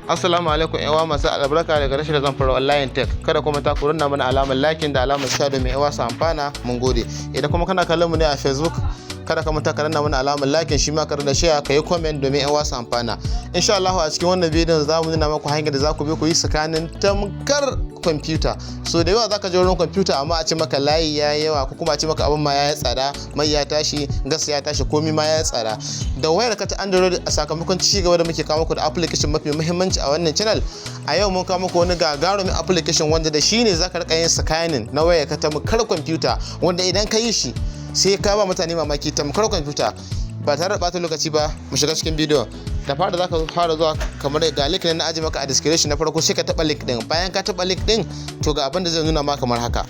Assalamu alaikum 'yan masu albarka daga tashar Zamfara Online Tech. Kada kuma ta ku danna mana alamar liking da alamar share domin 'yan wasu amfana. Mun gode. Idan kuma kana kallon mu ne a Facebook, kada ka manta ka danna mana alamar liking, shi ma ka danna share, ka yi comment domin 'yan wasu amfana. Insha Allah a cikin wannan bidiyon za mu nuna maku hanyar da za ku bi ku yi scanning tamkar kwamfuta. So da yawa zaka je wurin kwamfuta amma a ce maka layi ya yi yawa, ko kuma a ce maka abin ma ya yi tsada, mai ya tashi, gas ya tashi, komi ma ya yi tsada. Da wayar ka ta Android, a sakamakon ci gaba da muke kawo muku da application mafi muhimmanci a wannan channel, a yau mun kawo muku wani gagarumin application wanda da shi ne zaka rika yin scanning na wayar ka tamkar kwamfuta, wanda idan ka yi shi sai ka ba mutane mamaki, tamkar kwamfuta. Ba tare da bata lokaci ba, mu shiga cikin bidiyon. Da fara zaka fara zuwa kamar ga link na aje maka a description na farko, sai ka taba link din. Bayan ka taba link din, to ga abin da zai nuna maka kamar haka.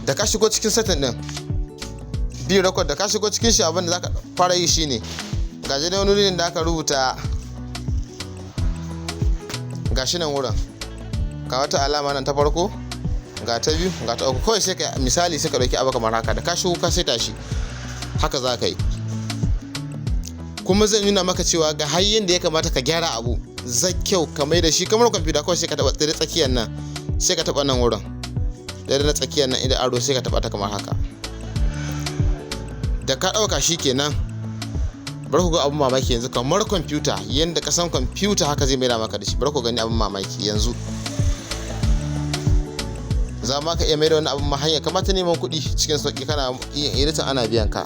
Da ka shigo cikin setting din biyu record, da ka shigo cikin shi, abin da zaka fara yi shine ga jade wani wurin da aka rubuta, ga shi nan wurin, ga wata alama nan ta farko, ga ta biyu, ga ta uku. Kawai sai ka misali sai ka dauki abu kamar haka. Da ka shigo ka saita shi haka za ka yi, kuma zai nuna maka cewa ga hanyar da ya kamata ka gyara abu zai kyau ka mai da shi kamar kwamfuta. Kawai sai ka taba tsire tsakiyar nan, sai ka taba nan wurin daidai na tsakiyar nan idan aro, sai ka taba ta kamar haka. Da ka dauka shi kenan. Bari ku ga abun mamaki yanzu. Kamar kwamfuta, yanda ka san kwamfuta haka zai maida maka da shi. Bari ku gani abun mamaki yanzu. Za ma ka iya maida wani abun ma hanya kamata neman kuɗi cikin sauƙi, kana yin editing ana biyan ka.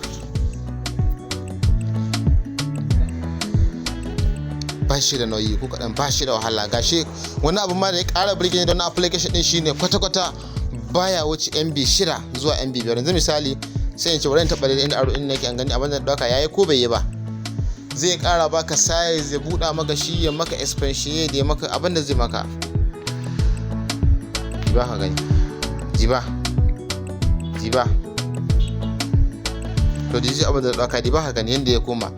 Ba shi da nauyi ko kaɗan, ba shi da wahala. Gashi wani abu ma da ya ƙara burge ni da wani application ɗin shine kwata-kwata baya wuce MB 6 zuwa MB 5. Yanzu misali sai in ce bari in taɓa daidai inda arrow ɗin nake an gani abin da ɗauka yayi ko bai yi ba. Zai ƙara baka size, ya buɗa maka shi, ya maka expansion, ya maka abin da zai maka. Ba ka gani, jiba jiba. To diji abin da ɗauka, di ba ka gani yadda ya koma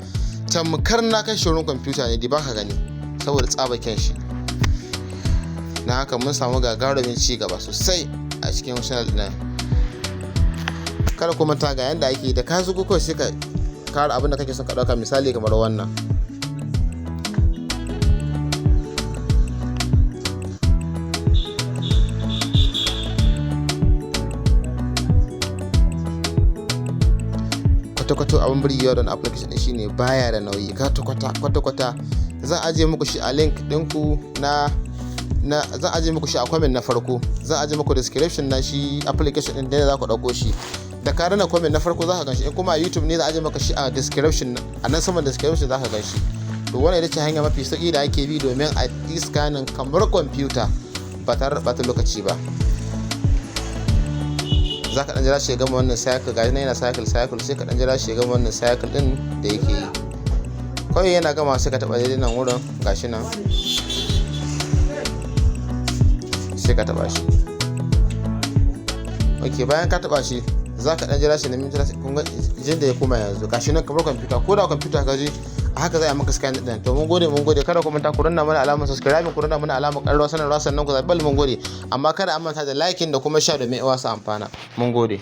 tamkar na kai shi wurin kwamfuta ne. Di ba ka gani saboda tsaba kyan shi. Na haka mun samu gagarumin ci gaba sosai a cikin channel ɗin. Kada ku manta, ga yanda ake. Da ka zugo, kawai sai ka kara abin da kake son ka ɗauka, misali kamar wannan. Kwata-kwata abin burgewa da application ɗin shine baya da nauyi kwata-kwata kwata-kwata. Zan ajiye muku shi a link ɗinku na zan ajiye muku shi a comment na farko, zan ajiye muku description na shi application ɗin da za ku ɗauko shi. Da ka rana comment na farko za ka ganshi. In kuma a YouTube ne, za a ajiye maka shi a description, a nan saman description za ka ganshi. To wannan ita ce hanya mafi sauki da ake bi domin a yi scanning kamar kwamfuta ba tare da ɓata lokaci ba. Za ka ɗan jira shi ya gama wannan cycle. Ga yana cycle cycle, sai ka ɗan jira shi ya gama wannan cycle ɗin da yake yi. Kawai yana gama, sai ka taɓa daidai nan wurin, gashi nan, sai ka taɓa shi. Ok, bayan ka taɓa shi, za ka ɗan jira shi na mintuna. Kun ga jin da ya koma yanzu, gashi nan kamar kwamfuta. Ko da kwamfuta ka je, a haka za a maka scan din. To mun gode, mun gode. Kada ku manta ku danna mana alamar subscribe, ku danna mana alamar ƙararrawa sanarwa, sannan ku zaɓi. Mun gode, amma kada a manta da liking da kuma share domin 'yan su amfana. Mun gode.